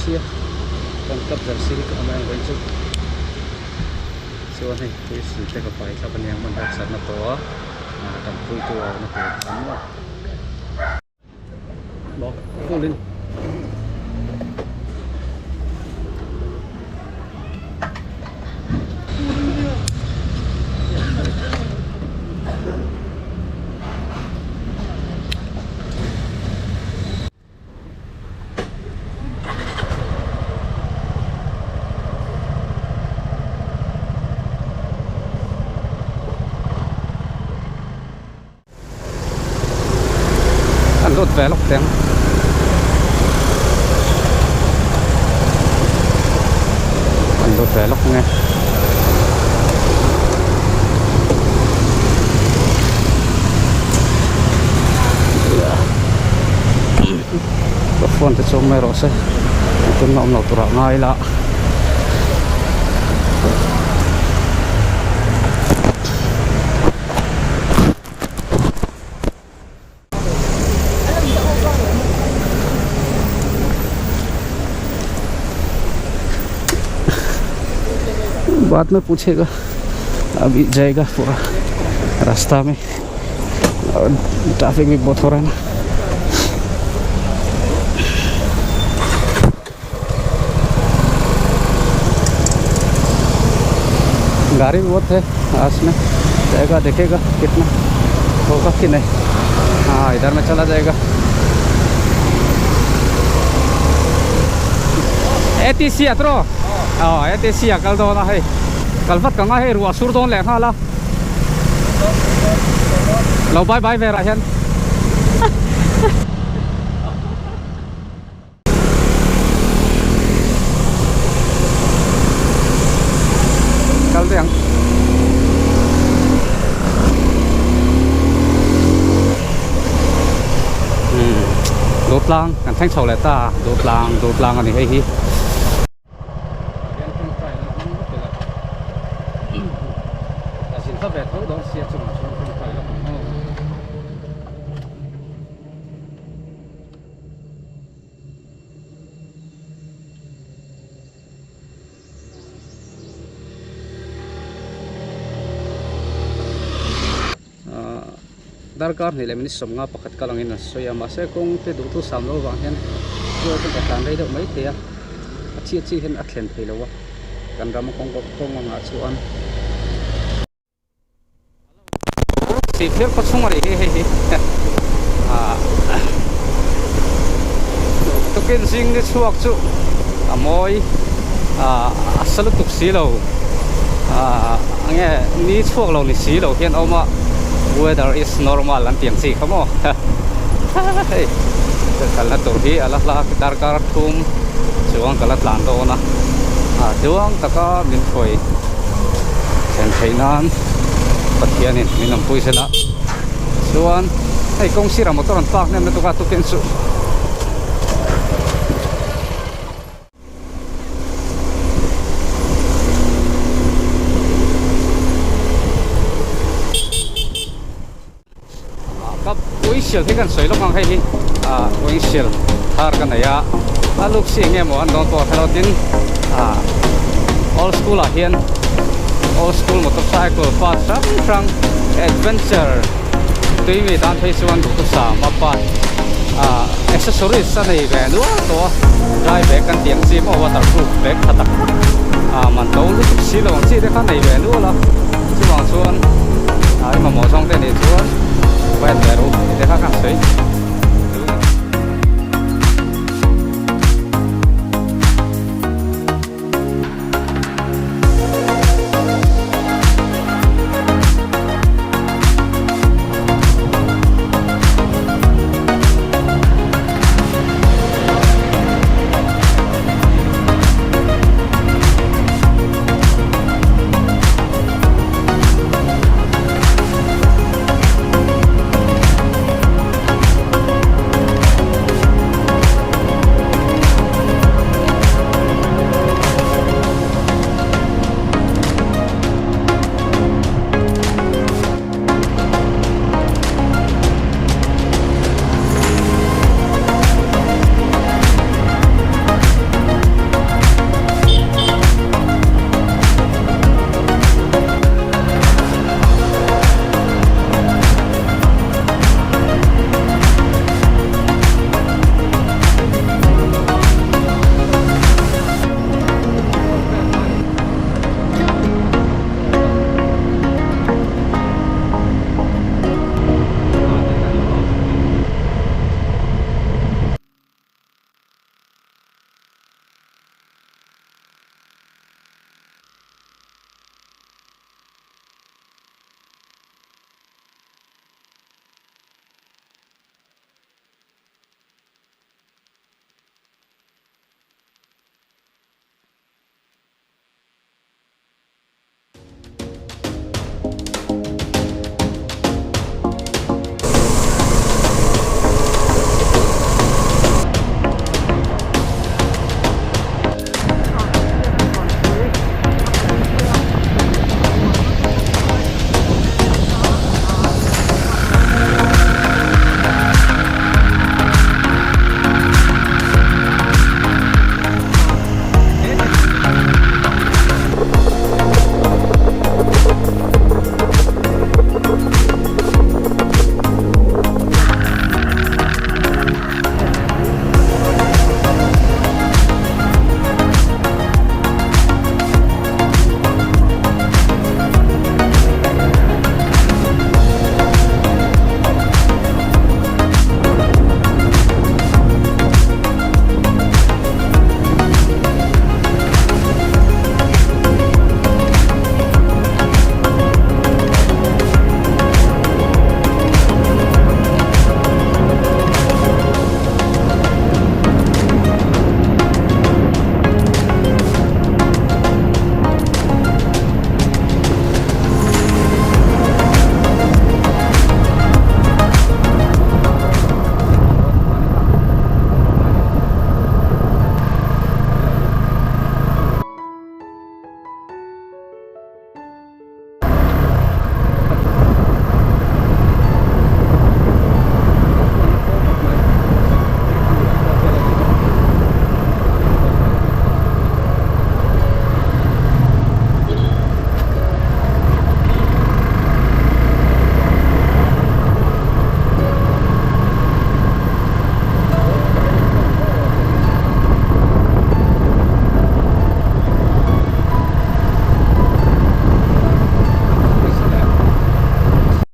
sia kan club jersey hi ka awm em vawiin chu chuan hei whistle te ka pai thlap aniang hman harsatna tawh a ah tanpuitu a awmna tur tam a maw full in. An lut ve lawk teh ang. An lut ve lawk nge. Ka phone te chu awm mai rawh se engtin mah awm lo turah ngai ila. बाद में पूछेगा अभी जाएगा पूरा रास्ता में और ट्रैफिक भी बहुत हो रहा है ना गाड़ी भी बहुत है आस में जाएगा देखेगा कितना होगा कि नहीं हाँ इधर में चला जाएगा ATC a tro ờ ATC a kal dawn a hei kal vat ka ngai hei ruah sur dawn leh nghal a lo bye bye ve rah hian Kal daih ang. Umm Durtlang kan thleng chho leh ta Durtlang Durtlang a ni hei hi. Darkar hnih leh minute sawmnga pakhat kal angin an sawi a mahse kawng te duh thu sam lo vang hian chu chu ka tlan rei deuh mai thei a a chhiat chi hian a thlen thei lo a kan ram kawng kawng angah chuan. Sihphir khaw chhung a nih hi hei hi ah tukin zing ni chhuak chu a mawi ah a sa lutuk si lo ah enge ni chhuak lo ni si lo hian a awm a weather is normal an tih ang chi kha maw hei kalna tur hi a la hla darkar thum chuang ka la tlan dawn a ah tluang taka min hruai thlen theih nan Pathianin min awmpui zel a chuan hei kawng sirah motor an park hnem lutuk a tukin chu Ka uisil hi kan sawi lawk ang hei hi ah uisil thar ka nei a a luk si eng nge maw an dawn pawh a hrelo tin ah old school ah hian old school motorcycle part hrang hrang adventure tui mi tan phei chuan duhthusam a part ah accessories a nei ve nual tawh a dry bag kan tih ang chi maw waterproof bag tha tak tak ah man to lutuk si lo ang chi te kha nei ve nual a chuvang chuan. Ah i mamawh zawng te nih chuan va en ve ru tih te kha ka han sawi.